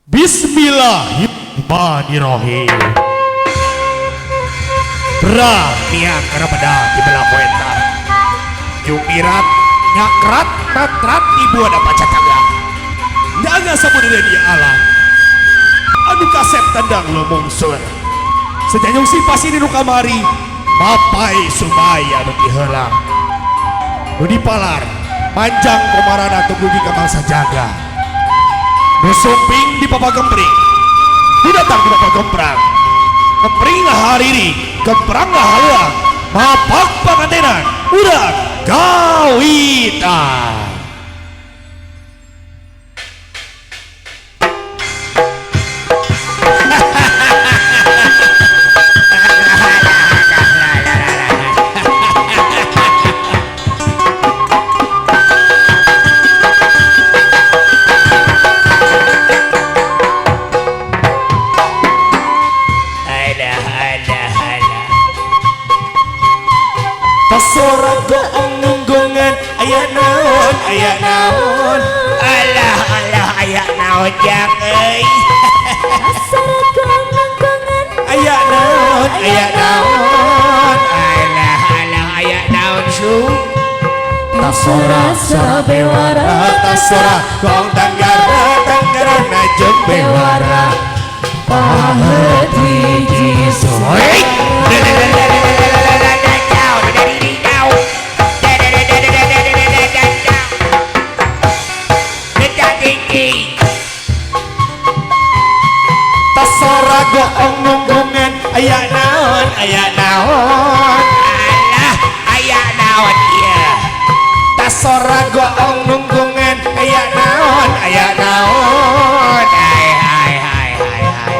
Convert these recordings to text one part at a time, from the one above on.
Bismillahirrahmanirrahim. Brahmiang karabada di belah wetan. Jumirat nyakrat natrat ibu ada baca tangga. Naga samudera di alam. Anu kasep tandang lumungsur. Sejanjung si pasir di kamari. Mapai sumaya nu diheula. Nu dipalar manjang komarana tunggu di kamangsa jaga. Nu sumping di papa gempring. Nu datang di papa gemprang. Gempring hariri, gemprang haluang. Mapak pangantenan, urang gawitan. Pasora goong nunggungan aya naon aya naon alah alah aya naon jang euy. Pasora goong nunggungan aya naon aya naon alah alah aya naon su. Tasora sora bewara tasora goong tanggara tanggara jeung bewara pahet hiji soy. Tasora goong nunggungan aya naon aya naon alah aya naon ieu. Tasora goong nunggungan aya naon aya naon ai ai ai ai ai.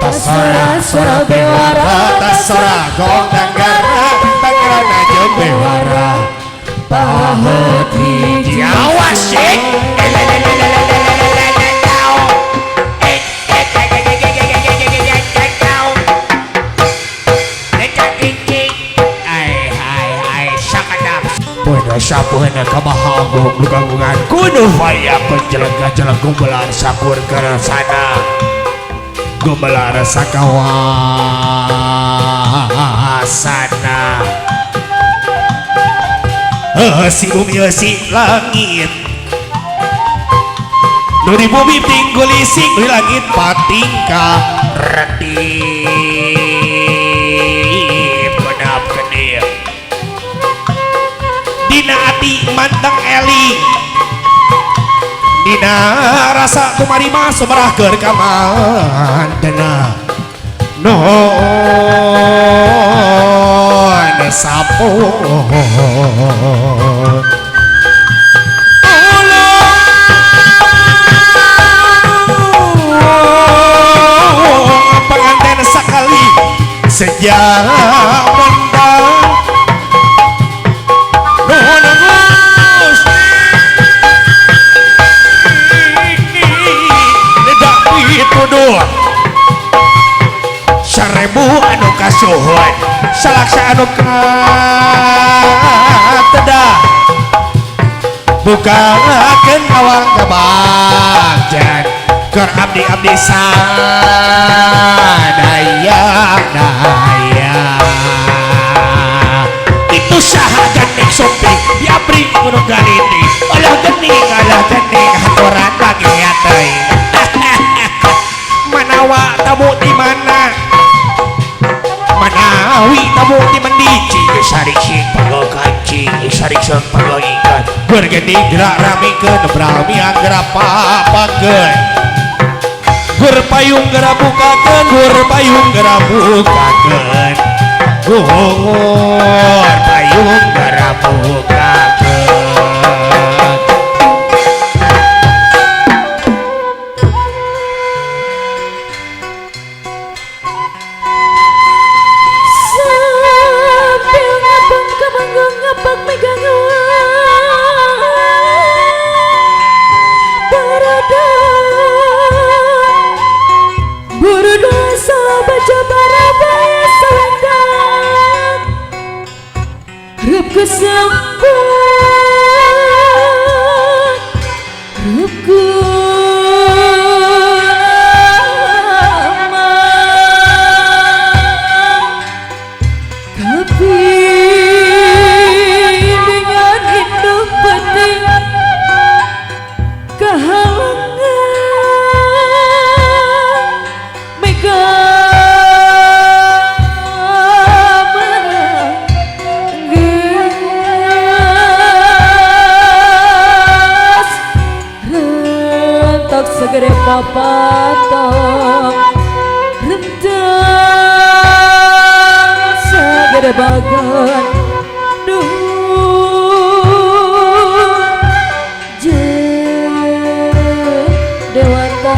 Tasora sora bewara tasora goong tanggara tanggara jeung bewara pahet hiji awas sih. Sapuhna kamahagung lukagungan kudu faya penjelega-jeleg gumbelar sakur sana gumbelar sakawasana si bumi si langit nu di bumi tinggul ising di langit patingkah retip kedap kedip dina ati manteng eling dina rasa kumarima sumerah keur kamantena nuhun sapun ulung panganten sakali sejak mendang seribu anu kasuhun salaksa anu kateda bukakeun awang kabagjan keur abdi-abdi sadaya daya itu saha gandeng sumping diabri gunung galinding alah gening haturan bagian teuing. Manawa tamu di mana manawi tamu di mendici sariksin pagol kancing sariksin pagol ikan bergening gerak ramikeun brami anggra papakeun gur payung gerak bukakeun gur payung gerak bukakeun gur payung gerak bukakeun. Kesempatan Segede papatok rendang segede bagan duh jeung dewata.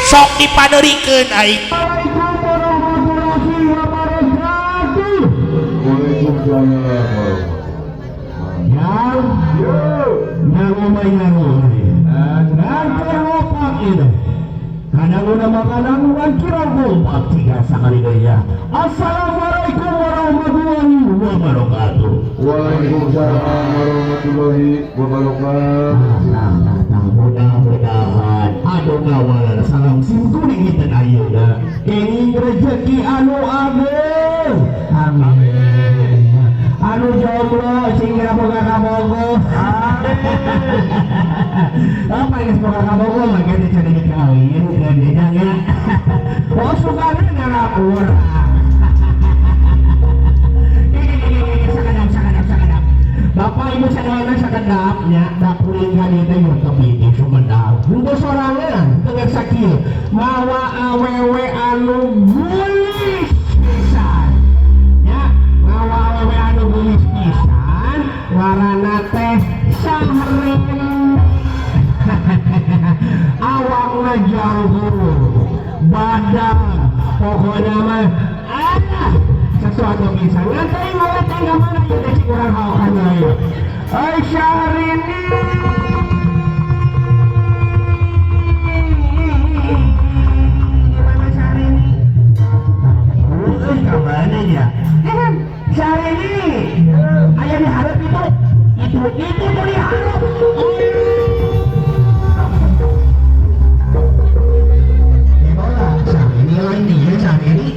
Sok dipanerikeun aing. Assalamualaikum warahmatullahi wabarakatuh. Waalaikumsalam warahmatullahi wabarakatuh. Nah, mudah-mudahan aduh ngawalan salam simkuring kita ayeuna kenging rezeki anu ageung. Amin. Anu jomblo sing boga kabogoh. Amin. Apa geus boga kabogoh mah geus can dikawin keun ya. Oh sukana ngarapur. Sakadap. Bapak Ibu sadayana sakedap nya dapuring ka dieu teh yeuh tepi di Sumedang. Henteu sorangan teu sakieu mawa awewe anu geulis pisan. Nya mawa awewe anu geulis pisan ngaranna teh Sahrin. Awakna jangkung badan pokoknya mah sesuatu bisa ngantai malah tangga mana ya teh kurang haokan ieu. Ai Syahrini. Gimana Syahrini? Ka mana ya? Syahrini. Aya di hareup itu. Itu tuh di hareup. Syahrini lain dia Syahrini.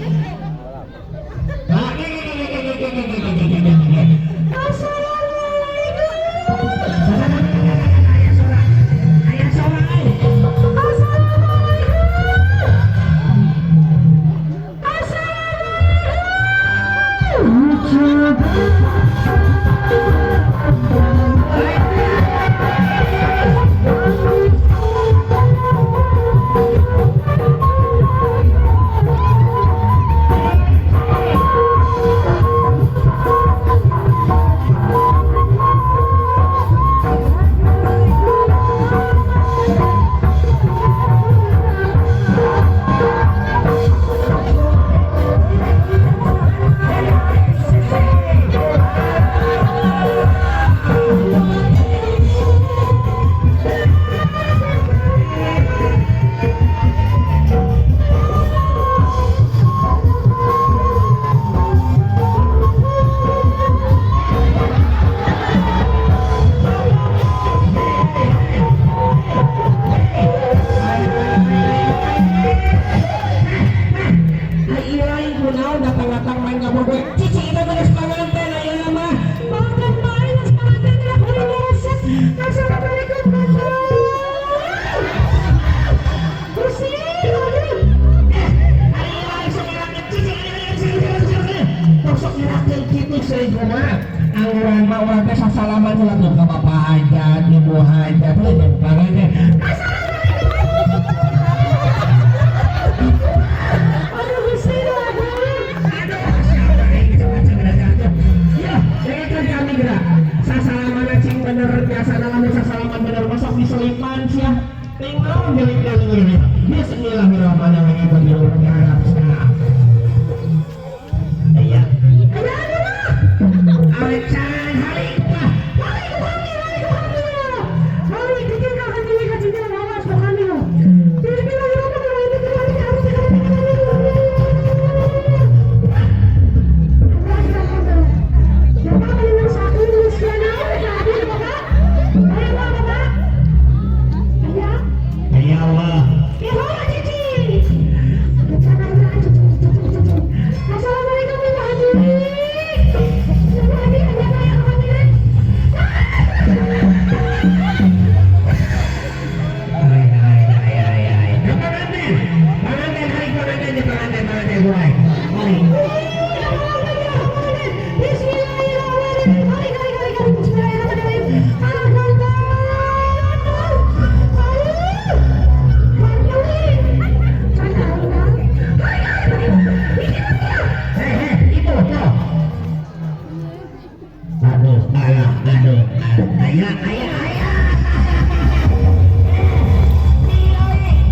Nah, aya aya.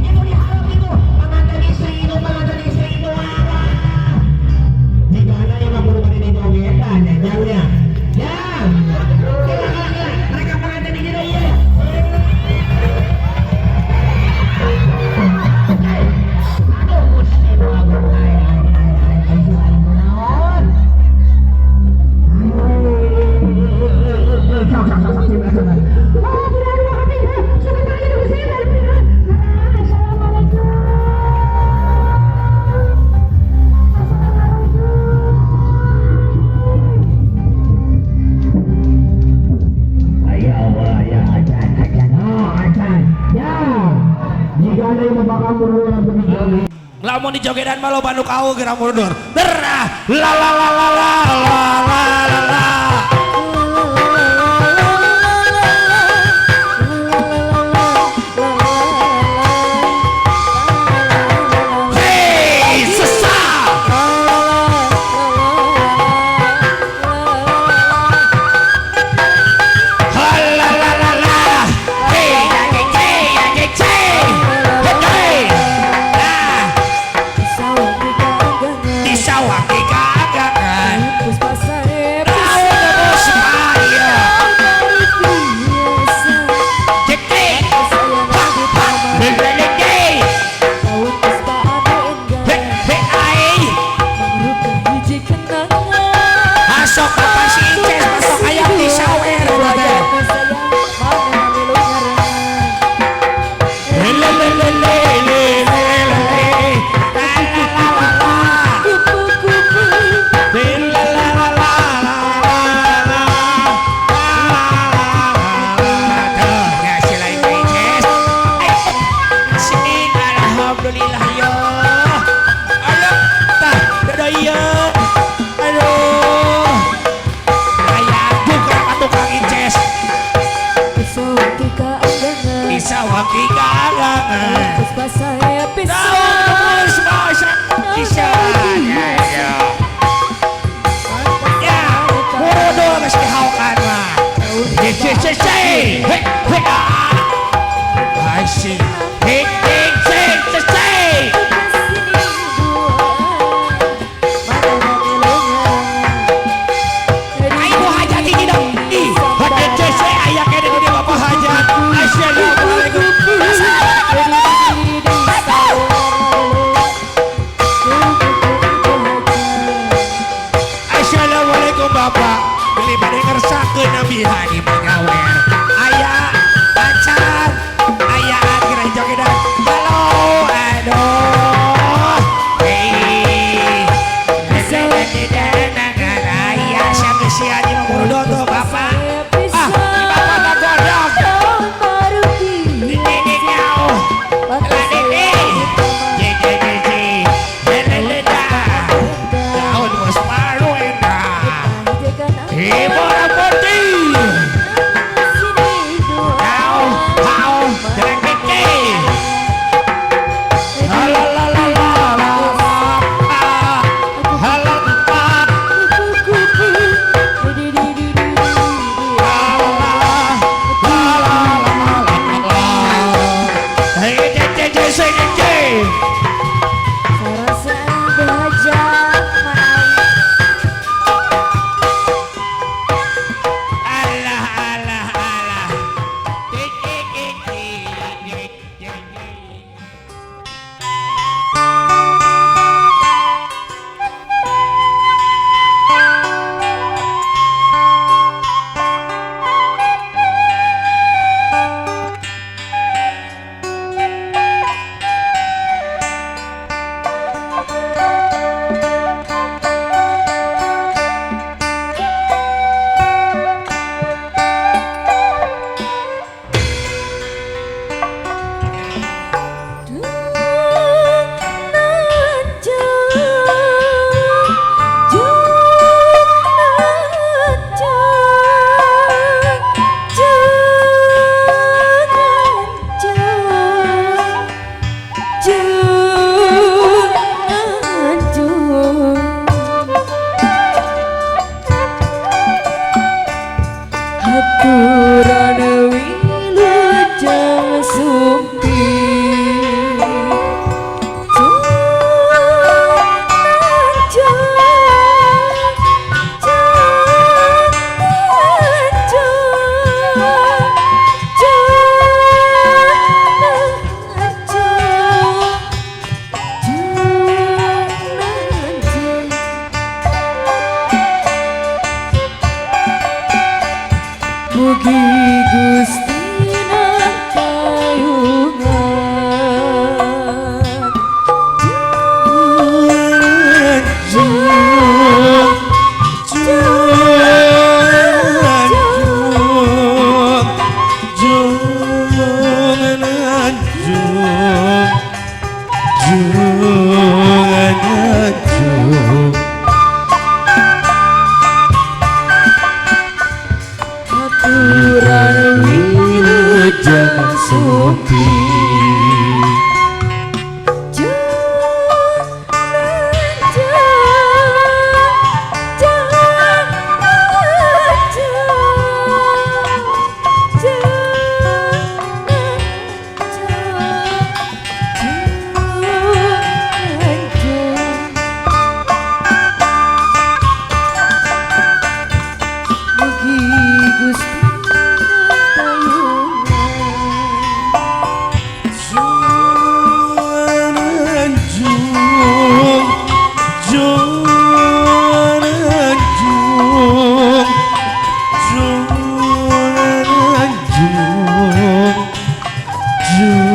Itu diharap itu pengantin istri itu, pengantin istri itu apa? Jika ada yang perlu pada dijogetan ya, jangnya. Ya. Kira kira kira. Mereka pengantin ini deh ya. Aduh, Gusti Agung, ay ay ay ay ay ay naon? Sok sok sok sok sok. Oh, tidak ada hati. Sebentar lagi nunggu saya. Assalamualaikum. Ayo, ayo, acan, acan, oh, acan, ya. Jika ada yang membakar murul langsung dijoget. Lamun dijogedan mah loba nu kau geura mundur. Derah la la la la la la la la la. Hei, sesat. La la la la. Hei, hey, hey, hey, hey. Hey. Nah, di sawah kagagangan. Daun terus maya. Cek cek. Ha ha. Le le le. He he ai. Asok apa si Inces masuk ayam di sawer teh. Le le le le le le le. La la la la la. Le la la la la la la la. Tuh, ya si lain ka Inces. Sing alhamdulillah ya. Alah, tah, dadah ieu. Aduh. Aya buka tukang Inces. Di sawah kagagangan. Daun terus bisa. Ya, ya. Ya, bodoh geus dihaokan mah. Ye ye ye ye. He he ah. Asik. He he he he he. Ayo hajat ini dong. Ih, hajat ye ye aya kene di bapak hajat. Assalamualaikum. Assalamualaikum Bapak. Beli bade ngersakeun nabi hadi pagawer. Aya acan, aya kira jogedan. Halo, aduh. Hei. Aya sageus sia mah murudo tuh Bapak. Ah, di Bapak mah godong. Di di nyau. Lah di di. Ye ye ye ye. Le le le da. Daun geus malu eta. Ibu Rapoti.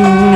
Agung.